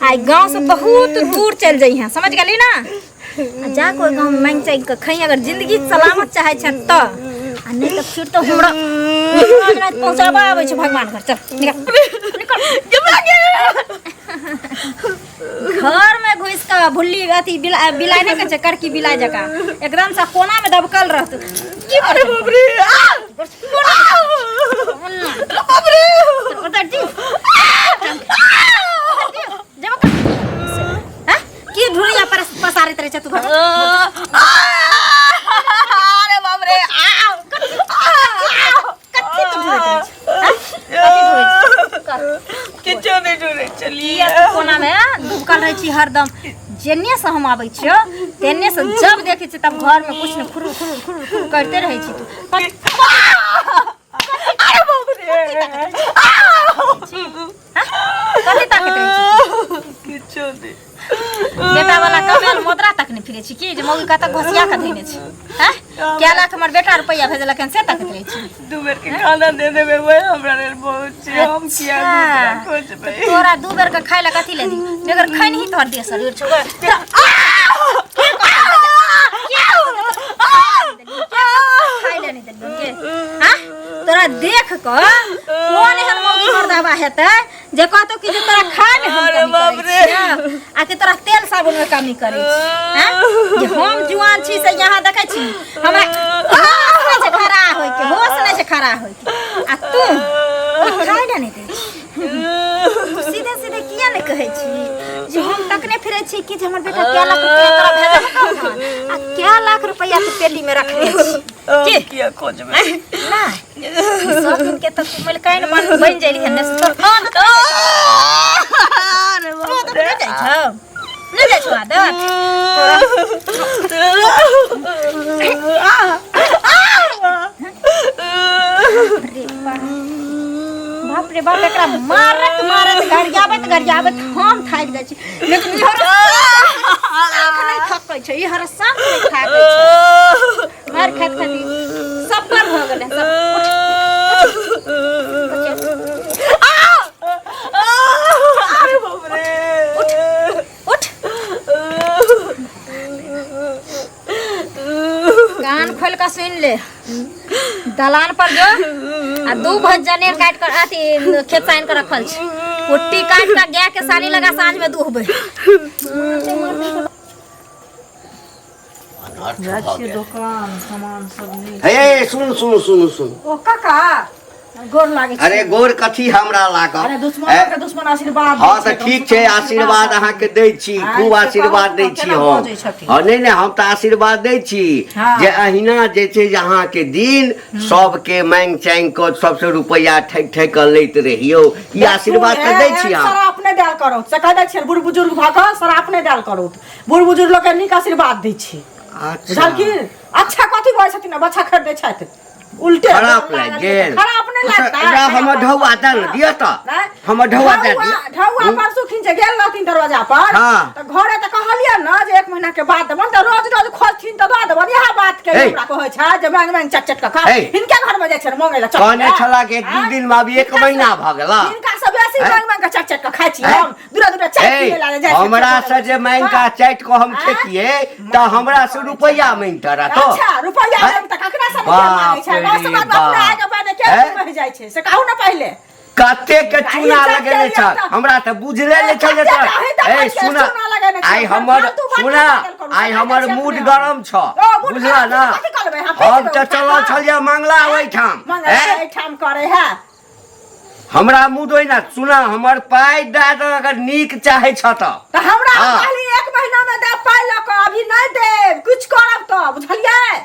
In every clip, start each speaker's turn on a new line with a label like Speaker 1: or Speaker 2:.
Speaker 1: आई गांव से बहुत दूर चल जइहे, समझ गेली ना? आ जा कोई गांव में मांग चांग के खई, अगर जिंदगी सलामत चाहे छ त, आ नहीं तो फिर तो हमरा रोज रात पहुंचाबा आबै छै भगवान घर। चल निकल निकल। घर में घुस के भुल्ली अथी बिला बिलाइ नहीं कहै छै, करकी बिलाइ जकाँ एकदम से कोना में दबकल रहत। की
Speaker 2: अरे बाप रे, आ! अरे बाप रे,
Speaker 1: उतर दी जब हैं की ढुरिया पर पसारैत रहै छै तू घर?
Speaker 2: अरे बाप रे, आ!
Speaker 1: कथी तू ढुरैत रहै छै, हैं? कथी ढुरै छै? कर।
Speaker 2: किछो नहि ढूंढै छलियै।
Speaker 1: किया तू कोना में डुबकल रहै छी हरदम? जेने से हम आबै छियो तेने से जब देखै छियै तब घर में कुछ ने खुरू खुरू खुरू खुरू करते रहै छी तू।
Speaker 2: अरे बाप रे,
Speaker 1: कथी ताकैत रहै छी?
Speaker 2: किछो नहि।
Speaker 1: बेटा वाला कमेल मोदरा तक नहि फिरै छी की जे मौगी कतऽ घोसिया के धइने छै, हैं? कै लाख हमर बेटा रुपैआ भेजलक हन से तकैत रहै छी?
Speaker 2: दू बेर के खाना दे देबै, वही हमरा लेल बहुत छै। हम किया
Speaker 1: अच्छा।
Speaker 2: दूसरा खोजबै?
Speaker 1: तोरा दू बेर के खाय लए कथी ले दी? बेगर खाइ नहीं तोहर देह शरीर छौ। खाय ले नहीं देलियौ के, हाँ? तोरा देख क कोन एहन मौगी मर्दाबा हेतै जे कहतो कि जे तोरा खाय में हम
Speaker 2: अरे
Speaker 1: कमी
Speaker 2: बाप
Speaker 1: करै
Speaker 2: रे।
Speaker 1: छियै आ कि तोरा तेल साबुन में कमी करै छी, हैं? जे हम जुआन छी से यहाँ देखै छी हमरा होश नहि छै खड़ा होइके, होश नहि छै खड़ा होइके, आ तू खाय ले नहि दै छी। तू सीधे सीधे किया नहि कहै छी जे हम तकने फिरै छी कि जे हमर बेटा कै लाख रुपया तोरा भेजलकौ हन आ कै लाख रुपया तू पेटी में रखने छी?
Speaker 2: हम
Speaker 1: की?
Speaker 2: किया खोजबै?
Speaker 1: नहि, सब दिन के तऽ तू मलकाइन बन बनि जाइली हन ने से तोर आदत
Speaker 2: अरे बाप
Speaker 1: आदत नहि जाइ छौ, नहि जाइ छौ आदत तोरा। रे बाप, बाप रे बाप, एकरा मारत मारत गरियाबैत गरियाबैत हम थाकि जाइ छी, लेकिन ई हर साँख नहि थकै छै, ई हर साँख नहि थाकै छै। मारि खाइत खाइत ई सफर भऽ गेलै सब। उठ,
Speaker 2: अरे बाप रे,
Speaker 1: उठ, कान खोल कऽ सुनि ले। दलान पर जो आ दू भंज जनेर काटि कऽ अथी खेत सानि कऽ रखल छै, कुट्टी काटि कऽ गाय के सानी लगा साँझ में दुहबै।
Speaker 3: अनर्थ
Speaker 4: जाइ
Speaker 3: भऽ
Speaker 4: छियै
Speaker 3: गेल।
Speaker 4: दोकान, सामान सब नहि।
Speaker 3: हे, सुन सुन सुन सुन।
Speaker 4: ओ काका, गोर लागै छी।
Speaker 3: अरे गोर कथी हमरा लागल?
Speaker 4: अरे दुश्मन के दुश्मन आशीर्वाद दै
Speaker 3: हँ
Speaker 4: छै,
Speaker 3: तऽ
Speaker 4: कम
Speaker 3: ठीक
Speaker 4: से
Speaker 3: छै,
Speaker 4: कम
Speaker 3: आशीर्वाद अहाँके दै छी।
Speaker 4: आइ
Speaker 3: खूब
Speaker 4: से
Speaker 3: आशीर्वाद
Speaker 4: कहू
Speaker 3: दै
Speaker 4: ने,
Speaker 3: छी
Speaker 4: केना
Speaker 3: हम।
Speaker 4: बजै छथिन?
Speaker 3: हँ, नहि नहि, हम तऽ आशीर्वाद दै छी जे अहिना जे छै जे अहाँके दिन सबके मांगि चांगि कऽ सबसे रुपैआ ठकि ठकि कऽ लैत रहियौ, ई आशीर्वाद तऽ दै छी हम।
Speaker 4: शराप नहि देल करू से कहि दै छियनि। बूढ़ बुजुर्ग भऽ कऽ शराप नहि देल करू। बूढ़ बुजुर्ग लोकके नीक आशीर्वाद दै छी।
Speaker 3: अच्छा।
Speaker 4: बुझलखिन? अच्छा कथी बजै छथिन? बच्चा खरीदै छथि
Speaker 3: उल्टे खराब लागि गेल।
Speaker 4: खराब नहि लागतै।
Speaker 3: एकरा हमर ढौआ दे ने दिअ तऽ, हमर ढौआ दे दिअ।
Speaker 4: ढौआ परसू खिन जे गेल रहथिन दरवाजा पर तऽ घरे तऽ कहलियै ने जे एक महीना के बाद देबनि, तऽ रोज रोज खोजथिन तऽ दऽ देबनि। इएह बात के
Speaker 3: हे।
Speaker 4: हमरा कहै छै जे मांगि मांगि चट चट कऽ खाउ।
Speaker 3: हे।
Speaker 4: हिनके घर में जाइ छै मांगै लए चट
Speaker 3: कहने
Speaker 4: कऽ।
Speaker 3: छला कि एक दू
Speaker 4: आँय?
Speaker 3: दिन में अभी एक महीना भऽ गेला।
Speaker 4: हिनका से बेसी
Speaker 3: हैं?
Speaker 4: मांगि मांगि कऽ चट चट कऽ खाइ छी
Speaker 3: हैं?
Speaker 4: हम। दूरा दूरा चाय
Speaker 3: हे,
Speaker 4: पिए ला जाइ छै।
Speaker 3: हमरा से जे मांगि कऽ चाटि कऽ हम खेतियै तऽ हमरा से रुपैआ मांगिते रहतो।
Speaker 4: अच्छा, रुपैआ
Speaker 3: हैं?
Speaker 4: मांगि तऽ ककरा से मांगै छै?
Speaker 3: बाप
Speaker 4: गाँव
Speaker 3: रे
Speaker 4: समाज में अपना
Speaker 3: बाप।
Speaker 4: आगे बढ़े के
Speaker 3: हैं?
Speaker 4: रहि जाइ छै से कहू ने पहिले।
Speaker 3: कते के चूना
Speaker 4: इज्जत
Speaker 3: लगेने
Speaker 4: के
Speaker 3: छल
Speaker 4: लिए तऽ-
Speaker 3: हमरा तऽ बुझले नहि छल जे
Speaker 4: कते
Speaker 3: तोरा-
Speaker 4: अहीं देखै
Speaker 3: ए
Speaker 4: छियै,
Speaker 3: सुना,
Speaker 4: चूना लगेने छल।
Speaker 3: आइ हमर
Speaker 4: फालतू बात
Speaker 3: सुना,
Speaker 4: नहि बाजल करू,
Speaker 3: आइ
Speaker 4: से
Speaker 3: हमर
Speaker 4: देखै छियै
Speaker 3: मूड
Speaker 4: अपने।
Speaker 3: गरम छ,
Speaker 4: ओ, मूड
Speaker 3: बुझला
Speaker 4: गरम
Speaker 3: ना?
Speaker 4: छै, कथी करबै? हम
Speaker 3: हम
Speaker 4: फेंक
Speaker 3: तऽ
Speaker 4: देबै
Speaker 3: चलल
Speaker 4: उठा कऽ।
Speaker 3: छलियै मंगला ओहिठाम।
Speaker 4: मंगला
Speaker 3: ए?
Speaker 4: एहिठाम करे है।
Speaker 3: हमरा मूड ओहिना सुना, हमर पाइ दए दऽ अगर नीक चाहै छ तऽ।
Speaker 4: तऽ हमरा
Speaker 3: हाँ।
Speaker 4: कहली एक महीना में देब पाइ लऽ कऽ, अभी नहि देब, किछु करब तऽ बुझलियै?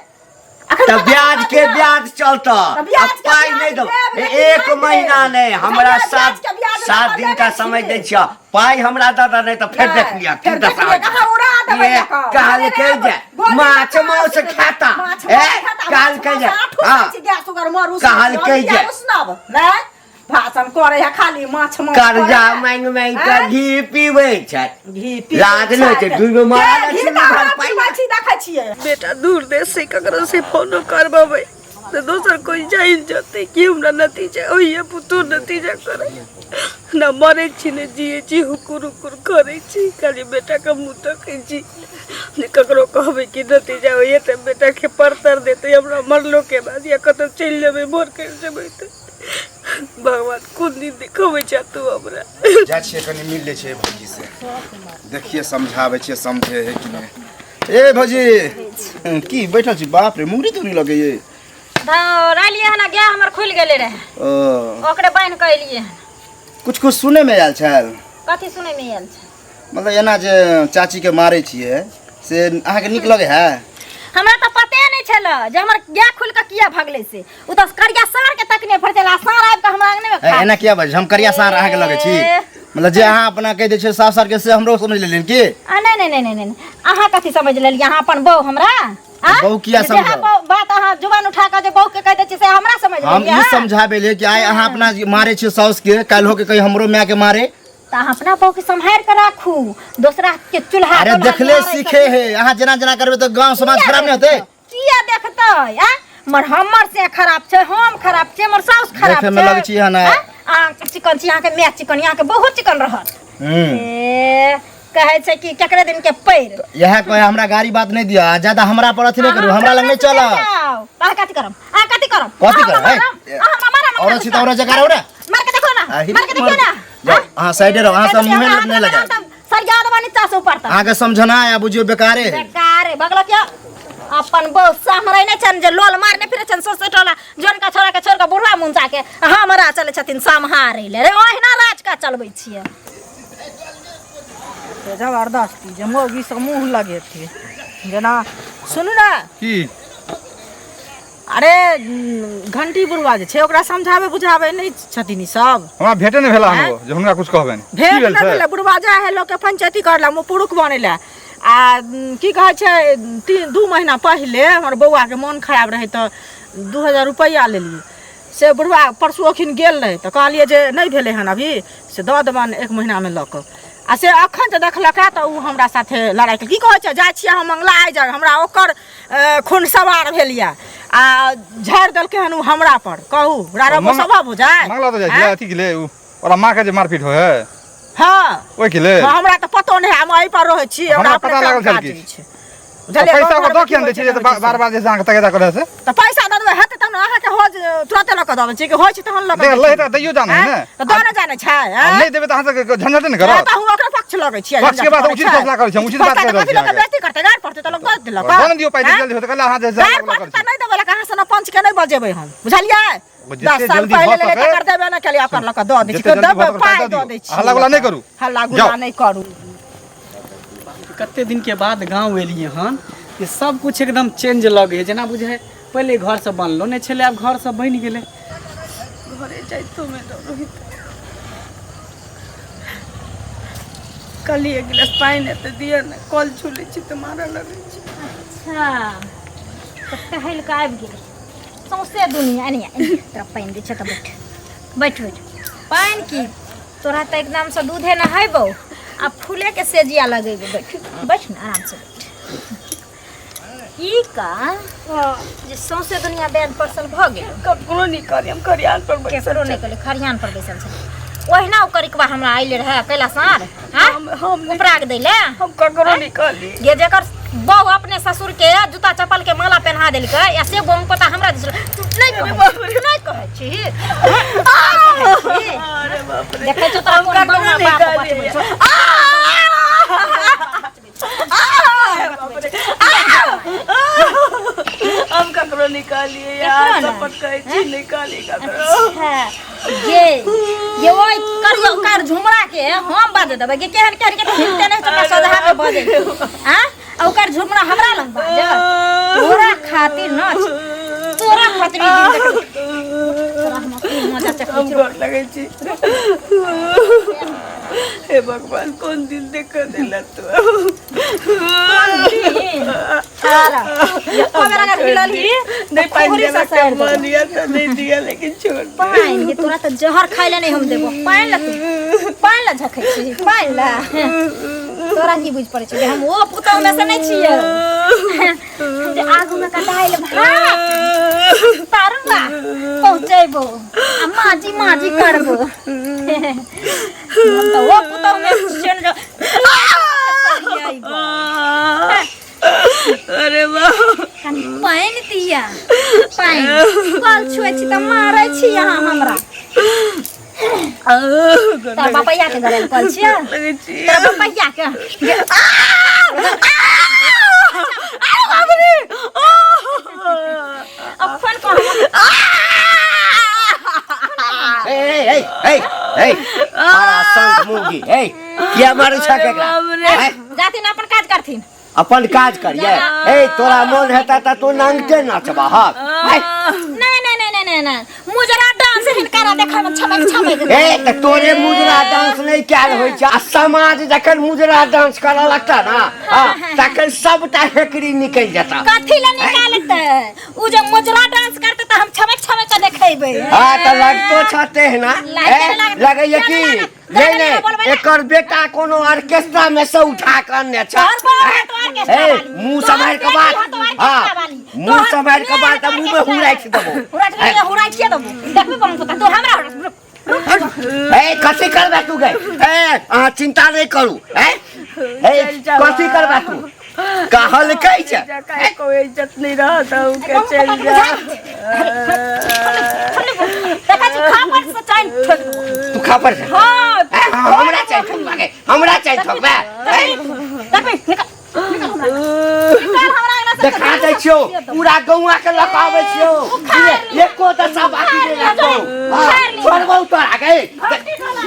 Speaker 4: अखन
Speaker 3: तऽ
Speaker 4: कतऽ
Speaker 3: ब्याज के
Speaker 4: दिअ?
Speaker 3: ब्याज चलत
Speaker 4: तऽ
Speaker 3: आ
Speaker 4: ब्याज के
Speaker 3: पाइ
Speaker 4: ब्याज
Speaker 3: नहि दौ।
Speaker 4: देब, लेकिन
Speaker 3: एक
Speaker 4: नहि देब।
Speaker 3: महीना नहि, हमरा
Speaker 4: बुझलियै?
Speaker 3: सात
Speaker 4: ब्याज के ब्याज
Speaker 3: सात
Speaker 4: लऽ
Speaker 3: दिन
Speaker 4: कऽ
Speaker 3: का
Speaker 4: देने
Speaker 3: समय
Speaker 4: छी।
Speaker 3: दै छियह, पाइ हमरा दऽ दऽ, नहि तऽ फेर
Speaker 4: नहि,
Speaker 3: देख लिअ की
Speaker 4: फेर देख
Speaker 3: दशा
Speaker 4: लिअ,
Speaker 3: होइ छै।
Speaker 4: कहाँ उड़ा देबै
Speaker 3: ये
Speaker 4: लऽ कऽ।
Speaker 3: कहलकै
Speaker 4: अरे
Speaker 3: जे
Speaker 4: गोली
Speaker 3: माछ
Speaker 4: लऽ कऽ
Speaker 3: मांस खाता,
Speaker 4: माछ
Speaker 3: ए
Speaker 4: मांस खाता,
Speaker 3: कहलकै
Speaker 4: माछ
Speaker 3: जे
Speaker 4: मांस आठू
Speaker 3: हाँ
Speaker 4: खाइ छी, गैस उगर मरू
Speaker 3: कहलकै जे
Speaker 4: उसनब नहि भाषण करे है खाली माछ मांस
Speaker 3: कर्जा
Speaker 4: करे है।
Speaker 3: मांगि मांगि कऽ
Speaker 4: आँय?
Speaker 3: घी पीबै छै,
Speaker 4: घी पीबै
Speaker 3: लाज नहि होइ छै?
Speaker 4: छै।
Speaker 3: दुइगो मारा
Speaker 4: के घी
Speaker 3: छी
Speaker 4: तऽ हमरा
Speaker 3: पाइ
Speaker 4: पीबै छी, देखै छियै।
Speaker 2: बेटा दूर देश से ककरो से फोनो करबेबै। तऽ दोसर कोइ जानि जेतै कि हमरा नतीजा होइए, पुतोह नतीजा करै। न मरै छी ने जियै छी, हुकुर हुकुर करै छी, खाली बेटाके मुँह तकै छी जे ककरो कहबै कि नतीजा होइए तऽ बेटाके परतर देतै हमरा मरलोके बाद, या कतहु चलि जेबै, भोर करि जेबै। तऽ भगवान कोन दिन देखबै छह तू हमरा?
Speaker 5: जाइ छियै, कनि मिल लै छियै भौजी से, देखिए समझाबै छियै, समझे है कि नहि। ए भौजी, की बैठल छी? बाप रे, मुंगरी तुंगरी लगैये।
Speaker 1: रहलियै हन, गाय हमर खुलि गेलै रहे।
Speaker 5: ओ
Speaker 1: ओकरे बान्हि कऽ एलियै हन।
Speaker 5: कुछ कुछ सुनै में आयल छल।
Speaker 1: कथी सुनै में आयल छै?
Speaker 5: मतलब एना जे चाची के मारै छियै से अहाँके नीक लगै है?
Speaker 1: हमरा तऽ पते नहि छल जे हमर गाय खुलि कऽ किया भगलै से। ओ तऽ करिया साँढ़ के तकने फड़ छल आ साँढ़ आबि कऽ हमरा अंगने में
Speaker 5: ए, एना किया बाजै छी? हम करिया साँढ़ अहाँके लगै छी?
Speaker 1: ए।
Speaker 5: मतलब जे अहाँ अपना कहि दै छियै साफ साफ के, से हमरो समझ लेलियै की?
Speaker 1: आ नहि नहि नहि नहि नहि, अहाँ कथी समझ लेलियै? अहाँ अपन बहू हमरा आ?
Speaker 5: बहू किया
Speaker 1: जे
Speaker 5: समझब?
Speaker 1: अहाँ बात अहाँ जुबान उठा कऽ जे बहू के कहि दै छियै से हमरा समझ
Speaker 5: हम
Speaker 1: लेलियै?
Speaker 5: ई समझाबै लिए कि आइ अहाँ अपना मारै छियै साउस के, काल्हि होके कहीं हमरो माय के मारे।
Speaker 1: तऽ अहाँ अपना बहू के सम्हारि कऽ राखू, दोसरा के चूल्हा
Speaker 5: अरे
Speaker 1: तोल्हा
Speaker 5: देखले
Speaker 1: निहारै
Speaker 5: सीखे
Speaker 1: छथिन।
Speaker 5: है, अहाँ जेना जेना करबै तऽ गाँव समाज
Speaker 1: किया
Speaker 5: खराब नहि होतै?
Speaker 1: किया देखतै? आ मर हमर से खराब छै, हम खराब छै, हमर साउस खराब
Speaker 5: देखे में
Speaker 1: छै।
Speaker 5: लगै छी अहाँ ने।
Speaker 1: आँ? अहाँ चिकन छी, अहाँके माय चिकन, अहाँके बहुत चिकन रहत। ए कहै छै कि केकरे दिन के पैर।
Speaker 5: इएह कहे हमरा गाड़ी बात नहि दिअ आ ज्यादा हमरा पर अथी नहि करू, हमरा लग नहि चलत।
Speaker 1: अहाँ कथी करब? अहाँ कथी करब?
Speaker 5: कथी
Speaker 1: अहाँ
Speaker 5: करब,
Speaker 1: हमरा
Speaker 5: है?
Speaker 1: मारब? अहाँ हमरा मारब?
Speaker 5: औरत छी तऽ औरत जकाँ रहू ने।
Speaker 1: मार के देखो ना,
Speaker 5: आहि,
Speaker 1: मार के देखियो ना।
Speaker 5: जाउ, अहाँ साइडे रहू, अहाँ सब मुँहे नहि लगायब।
Speaker 1: सरिया देबा नीचा से ऊपर तक।
Speaker 5: अहाँके समझना है बुझियौ बेकारे है।
Speaker 1: बेकार है, बगल के अपन बहु हमरा नहि छनि जे लोल मारने फिरे छनि सौंसे टोला, जनका छोड़ा के छोड़ के बुढ़वा मुंचा के हमरा चलै छथिन सम्हारै ले रे, ओहिना राज का चलबै छियै।
Speaker 4: जबरदस्ती जे मौगी सब मुँह लगेतै जेना। सुनू ने।
Speaker 6: की?
Speaker 4: अरे घंटी बुढ़वा जे छै ओकरा समझाबै बुझाबै नहि छथिन ई सब?
Speaker 6: हमरा भेटे नहि भेला हमरो जे हुनका कुछ कहबनि। की
Speaker 4: भेट
Speaker 6: भेल
Speaker 4: नहि
Speaker 6: छै?
Speaker 4: भेलै। बुढ़वा जाइ है लोकके पंचायती करै लए, मुँह पुरुख बनै लए। आ की कहै छै, 3-2 महीना पहिले हमर बौआके मोन खराब रहै तऽ 2000 रुपैआ लेलियै। से बुढ़वा परसू अखन गेल रहै तऽ कहलियै जे नहि भेलै हन अभी, से दऽ देबनि 1 महीनामे लऽ कऽ। आ से अखन जे देखलकै तऽ ओ हमरा साथे लड़ाइ केलकै। की कहै छै, जाइ छियै हम मंगला आइ जाय, हमरा ओकर खून सवार भेल यऽ आ झाड़ि देलकै हन ओ हमरा पर। कहू रारा स्वभाव हो जाय।
Speaker 6: मंगला तऽ जाइ छियै अथी के ले, ओकरा माँ के जे मारपीट होइ है।
Speaker 4: हँ।
Speaker 6: ओहि के लेल।
Speaker 4: हँ, हमरा तऽ पतो नहि है, हम एहि पर रहै छी,
Speaker 6: हमरा
Speaker 4: हमरा अपने
Speaker 6: पता
Speaker 4: काम
Speaker 6: लागल छल
Speaker 4: काज
Speaker 6: किछु।
Speaker 4: अछि।
Speaker 6: तऽ
Speaker 4: बुझलियै,
Speaker 6: पैसा
Speaker 4: गाँव
Speaker 6: ओकर
Speaker 4: घरमे
Speaker 6: दऽ
Speaker 4: की
Speaker 6: किया नहि
Speaker 4: होइ
Speaker 6: दै
Speaker 4: छै,
Speaker 6: छियै
Speaker 4: नहि
Speaker 6: जे
Speaker 4: होइ छै
Speaker 6: बार बार जे अहाँके तगेदा करै से?
Speaker 4: तऽ पैसा दऽ देबै हेतै तहन अहाँके हो तुरते लऽ कऽ दऽ दै छियै कि होइ छै तहन लऽ कऽ
Speaker 6: देख
Speaker 4: दै
Speaker 6: लै
Speaker 4: छियै?
Speaker 6: तऽ दैयो जानै है ने।
Speaker 4: आँय? तऽ दऽ नहि जानै छै?
Speaker 6: आ
Speaker 4: आँय?
Speaker 6: नहि देबै तऽ अहाँ सबके झंझटे नहि
Speaker 4: तऽ
Speaker 6: करत।
Speaker 4: हम ओकरा पक्ष लगै छियै।
Speaker 6: पक्ष के
Speaker 4: झंझट
Speaker 6: बात
Speaker 4: करै
Speaker 6: उचित
Speaker 4: छै।
Speaker 6: फैसला करै छै, हम उचित बात
Speaker 4: फैसला
Speaker 6: कहि
Speaker 4: तऽ
Speaker 6: रहल
Speaker 4: कथी
Speaker 6: छी
Speaker 4: लोकके
Speaker 6: अहाँके।
Speaker 4: बेइज्जती करतै, गारि पड़तै तऽ लोक दऽ देलक।
Speaker 6: दऽ ने दियौ पाइ,
Speaker 4: आँय?
Speaker 6: जल्दी होतै कल्हे अहाँ जे
Speaker 4: गारि पड़तै तऽ नहि देबै लऽ, अहाँ सन पंच के नहि बजेबै हम, बुझलियै?
Speaker 6: जते
Speaker 4: 10 साल
Speaker 6: जल्दी
Speaker 4: पहिले
Speaker 6: भऽ
Speaker 4: लेले
Speaker 6: सकै,
Speaker 4: तकर देबे नहि केलियै, ओकर लऽ कऽ दऽ दै छी।
Speaker 6: जते जल्दी
Speaker 4: देबै
Speaker 6: भऽ सकै
Speaker 4: पाइ
Speaker 6: दऽ
Speaker 4: दऽ
Speaker 6: दियौ।
Speaker 4: दै छी।
Speaker 6: हल्ला गुल्ला नहि करू।
Speaker 4: हल्ला गुल्ला
Speaker 6: जाउ।
Speaker 4: नहि करू।
Speaker 7: कते दिनके बाद गाँव एलियै हन जे सब कुछ एकदम चेंज लगै है, जेना बुझाइ पहिले घर सब बनलो नहि छलै, आब घर सब बनि गेलै।
Speaker 2: घरे जाइतो मे डर होइत। कहली एक गिलास पानि एते दिअ ने, कल छू लै छी तऽ मारऽ लगै छै।
Speaker 1: अच्छा तऽ टहलि कऽ आबि गेलै सौंसे दुनिया। एने एने तोरा पानि दै छै तऽ बैठ बैठ बैठ। पानि की, तोरा तऽ एकदमसँ दूधे नहेबौ आ फूलेके सेजिया लगेबौ। बैठ बैठ ने, आरामसँ बैठ। ई का जे सौंसे दुनिया बैन परसल भऽ गेल?
Speaker 2: ककरो नहि कहली, हम खरियान पर बैसल।
Speaker 1: केकरो नहि कहली, खरिहान पर बैसल छलै। ओहिना ओ करिकबा हमरा अयले रहै कैला साँढ़। हाँ?
Speaker 2: हम नहि-
Speaker 1: उपराग दै ले।
Speaker 2: हम ककरो नहि कहली।
Speaker 1: ये जेकर बहु अपने ससुर के जूता चप्पल के माला पहना देलकै या से बहु पता हमरा दिस तू नहि कहै छी, नहि कहै छी,
Speaker 2: अरे बाप रे,
Speaker 1: देखै छौ तोरा
Speaker 2: हम
Speaker 1: कोन
Speaker 2: ककरो
Speaker 1: बौना
Speaker 2: नहि
Speaker 1: बाप
Speaker 2: कहलियै।
Speaker 1: बचबै छौ।
Speaker 2: हम ककरो नहि कहलियै यार।
Speaker 1: ककरो नहि?
Speaker 2: शपथ कहै छी, नहि कहली ककरो।
Speaker 1: अच्छा, ये ये ओइ करियो कर झुमरा के हम बाजे देबै के केहन केहन के हिलते नहि तोरा सजहा के बजै आ आ ओकर झुमरा हमरा लग बाजत। तोरा खातिर न, तोरा खातिर ई दिन देखबै। तोरा हम अपने मजा चखबै
Speaker 2: हम
Speaker 1: छी।
Speaker 2: गोर लगै छी, हे भगवान, कोन दिन देख देला तू?
Speaker 1: दिन सारा एको बेर अगर हिलल ही
Speaker 2: नहीं पानि
Speaker 1: खोरी से
Speaker 2: देबा के
Speaker 1: सैर देबो।
Speaker 2: मन या तऽ नहीं दिया, लेकिन छोड़ दे।
Speaker 1: पानि के तोरा तऽ जहर खाइ ले नहीं हम देबो। पानि ला तू पानि ला झखै छी, पानि ला। तोरा की बुझ पड़ै छै जे हम ओ पुतहु में से नहि छियै जे आगू में कटाइल भात तरुआ पहुँचेबो आ माजी माजी करबो। हम तऽ ओ पुतहु में छियै ने जे
Speaker 2: अरे बाप,
Speaker 1: कनि पानि दिया, पानि। कल छुए छी तऽ मारै छी अहाँ हमरा। तोरा बपैया के गले कल छियै? तोरा बपैया के अपन कह।
Speaker 3: ए ए ए ए, मारा संत मुगी, ए किया मारै छ केकरा?
Speaker 1: जाथिन अपन काज करथिन।
Speaker 3: अपन काज करिए। ए तोरा मोन हेता त तू नंगटे नाचबा। हक
Speaker 1: नहीं नहीं नहीं नहीं नहीं, मुजरा डांस हिनकारा देखै में छमक छमक।
Speaker 3: ए त तोरे मुजरा डांस नहीं कैल होइ छै। आ समाज जखन मुजरा डांस करऽ लगता ना, हां, तखन सबटा हेकरी निकल जेता।
Speaker 1: कथी ले निकालतै? उ जे मुजरा डांस करतै त हम छमक छमक के देखेबै।
Speaker 3: हां, त लगतो छते है ना। लगैया कि नहीं नहीं, एकर बेटा कोनो ऑर्केस्ट्रा में से उठा के अनने छ। ए मुंह सम्हार के बात, हां, मुंह सम्हार के बात, मुंह में हुराइठ देबो।
Speaker 1: हुराइठ देबो, देखबी बम पुता तो हमरा।
Speaker 3: ए कथी करबा तू गे? ए अहाँ चिंता नहीं करू। ए ए कथी करबा तू? कहल कै छै
Speaker 2: कोई इज्जत नहीं रहत के चल जा।
Speaker 1: देखा छी खापर से चाइन ठोक
Speaker 3: तू खापर से।
Speaker 1: हां,
Speaker 3: हमरा चाइन ठोकबा के, हमरा चाइन ठोकबा।
Speaker 1: देखबी निकल निकल हमरा।
Speaker 3: देखा दै छियौ पूरा गौआ के लऽ आबै छियौ, एको दशा बाकी नहि राखबौ। छोड़बौ तोरा गे,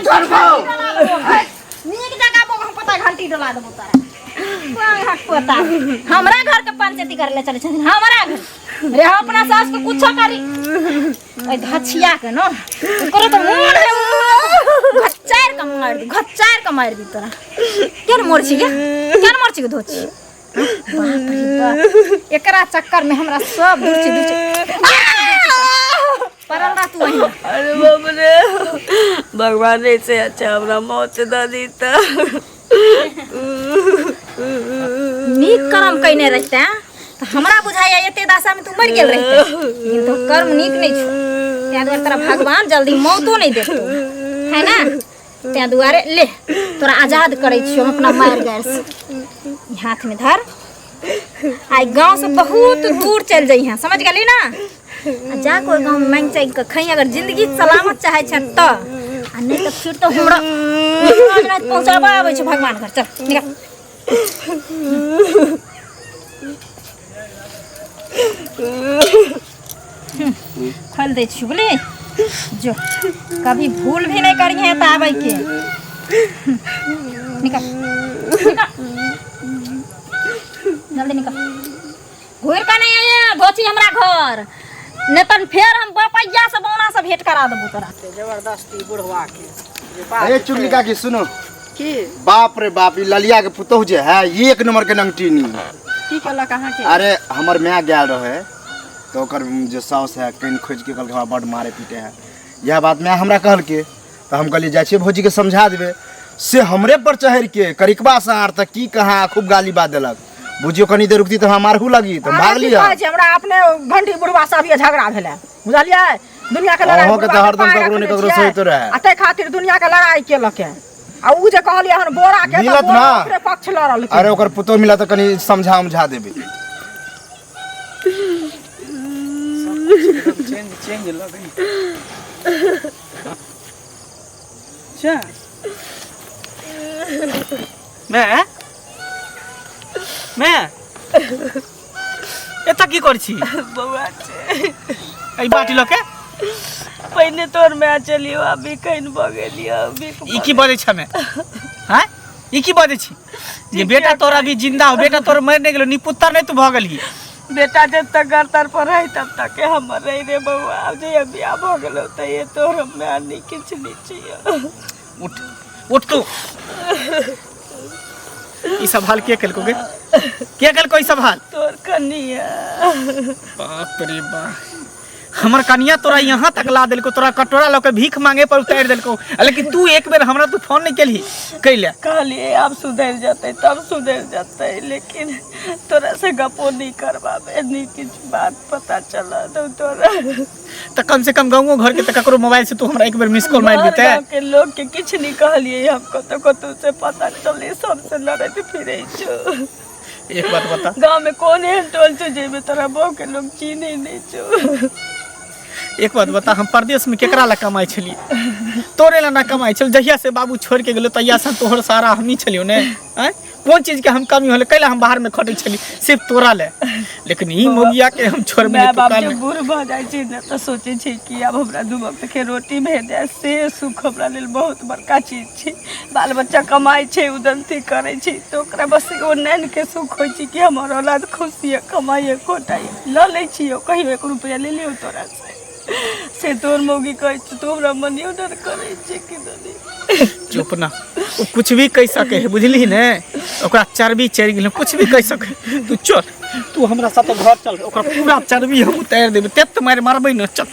Speaker 3: छोड़बौ।
Speaker 1: नीक जगह बो हम पता घंटी डोला देबौ तोरा। पोता हमरा घर के पंचायती करे ले चले छथिन हमरा घर रे। हम अपना सास के कुछो करी ओइ धछिया के न ओकरो तो मोर है घच्चार के मार दी, घच्चार के मार दी तोरा। केन मोर छी गे? केन मोर छी गे धोची? बाप रे बाप, एकरा चक्कर में हमरा सब दुर्ची दुर्ची परल रह तू वहीं।
Speaker 2: अरे बाप रे, भगवान ऐसे अच्छा हमरा मौत दे दी त
Speaker 1: नीक कर्म कयने रहिते तऽ हमरा बुझाइया एते दशा में तू मरि गेल रहिते, लेकिन तो कर्म नीक नहीं छौ, ताहि दुआरे तोरा भगवान जल्दी मौतो नहीं देतौ है ना। ताहि दुआरे ले तोरा आजाद करै छियौ हम अपना मारि गारि से। हाथ में धर, आई गांव से बहुत दूर चल जइहे, समझ गेली ना? आ जा कोई गांव में मांगि चागि के खई अगर जिंदगी सलामत चाहे छै तऽ, आ नहीं तऽ फिर तो हमरा पहुंचाबा आबै छै भगवान घर। चल निकल। खोल दै छी बोले जो कभी भूल भी नहीं करी है तऽ आबै के। निकल निकल जल्दी निकल, घुर के नहीं आइए धोची हमरा घर, नहीं तन फेर हम बपैया से बौना से भेंट करा देबो तोरा।
Speaker 4: जबरदस्ती बुढ़वा के।
Speaker 5: अरे चुगली काकी सुनो
Speaker 4: की?
Speaker 5: बाप रे बाप, ई ललिया के पुतोह जे है एक नंबर के नंगटीनी।
Speaker 4: की कहलक अहाँ के?
Speaker 5: अरे हमर my गेल रहे तो ओकर जे साउस है कनि खोज के कहलक हमरा बड मारे पीटे है। यह बात my हमरा कहलके तो हम कहलिए जाइ छियै भौजी के समझा देबै, से हमरे पर चढ़ि के करिकबा सार तक की कहाँ खूब गाली बा देलक। बुझियो कनी देर रुकती तो हम मारहू लगी तो भाग लिया।
Speaker 4: हमरा अपने घंटी बुढ़वा से अभी झगड़ा भेलै बुझलियै? दुनिया के लड़ाई
Speaker 5: अहों के तऽ हरदम ककरो ने ककरो से होइत रहै।
Speaker 4: आ ताहि खातिर दुनिया के लड़ाई केलक है। आ उ जे कहलियै हन बोरा के,
Speaker 5: मिलत ना।
Speaker 4: ओकरे पक्ष लड़ल।
Speaker 5: अरे ओकर पुतोह मिला तऽ कनी समझा उमझा देबै।
Speaker 7: चेंज चेंज लगै अच्छा। मैं मैं एतऽ की करै छी
Speaker 2: बौआ?
Speaker 7: एहि बाटी लऽ के
Speaker 2: पहिने तोर माय चलियो, अभी कहीं भऽ गेलियो।
Speaker 7: ई की बजै छ? मैं हैं ई की बजै छी जे बेटा तोरा अभी जिंदा हो, बेटा तोर मरि नहि गेलो, निपुत्तर नहि तू भऽ गेलही।
Speaker 2: बेटा जब तक घर तर पर रही तब तक के हमर रही रे बौआ। आब जहिया बियाह भऽ गेलो तऽ ये तोर माय नहीं किछु नहीं चाहिए।
Speaker 7: उठ उठ तू। ई सब हाल के केलको गे? के केलको ई सब हाल?
Speaker 2: तोर कनिया।
Speaker 7: बाप रे बाप, हमर कनिया तोरा यहाँ तक ला देलको, तोरा कटोरा लऽ के भीख मांगे पर उतारि देलको, आ लेकिन तू एक बेर हमरा तू फोन नहीं केलही कैले?
Speaker 2: कहलिए आब सुधरि जेतै तब सुधरि जेतै, लेकिन तोरा से गपो नहीं करबाबे, नहीं किछु बात पता चलत तोरा।
Speaker 7: तऽ कम से कम गाँवो घर के तऽ ककरो मोबाइल से तू हमरा एक बेर मिस कॉल मारि
Speaker 2: बाहर
Speaker 7: देते।
Speaker 2: गाँव के लोग के किछु नहीं कहलिए हम, कतौ कतौ से पता चलले सबसे लड़ैत फिरै छौ।
Speaker 7: एक बात बता,
Speaker 2: गाँव में कौन एहन टोल छौ जाहिमे तोरा बहू के लोग चिन्है नहीं छौ?
Speaker 7: एक बात बता, हम परदेश में केकरा ला कमाइ छलियै? तोरे ला ना कमाइ छल? जहिया से बाबू छोड़ के गेलो तहिया से तोहर सारा हमही छलियौ ने। आँय, कोन चीज के हम कमी होलै? कैला हम बाहर में खटै छली? सिर्फ तोरा ले। लेकिन ई मोगिया के हम छोड़बे
Speaker 2: माय
Speaker 7: नहीं। तू
Speaker 2: बाप
Speaker 7: काल
Speaker 2: जब बूढ़ भऽ जाइ छै ने तऽ सोचै छै कि आब हमरा दू वक्त के रोटी भेट जाय से सुख हमरा लेल बहुत बड़का चीज छै। बाल बच्चा कमाइ छै, उदन्ती करै छै, तऽ ओकरा बस एगो नैन के सुख होइ छै कि हमर औलाद खुश यऽ, कमाइए खोटाइए। लऽ लै छियौ कहियो एक रुपैआ ले लियौ तोरा से, से तोर मौगी कहै छै तू हमरा मनी ऑर्डर करै छै कि दनी।
Speaker 7: चुप ना, ओ कुछ भी कहि सके है, बुझली ने? ओकरा चर्बी चढ़ि गेल, कुछ भी कहि सके। तू चल, तू हमरा साथे घर चल, ओकरा पूरा चर्बी हम उतारि देबै, तेत मारि मारबै ने। चल।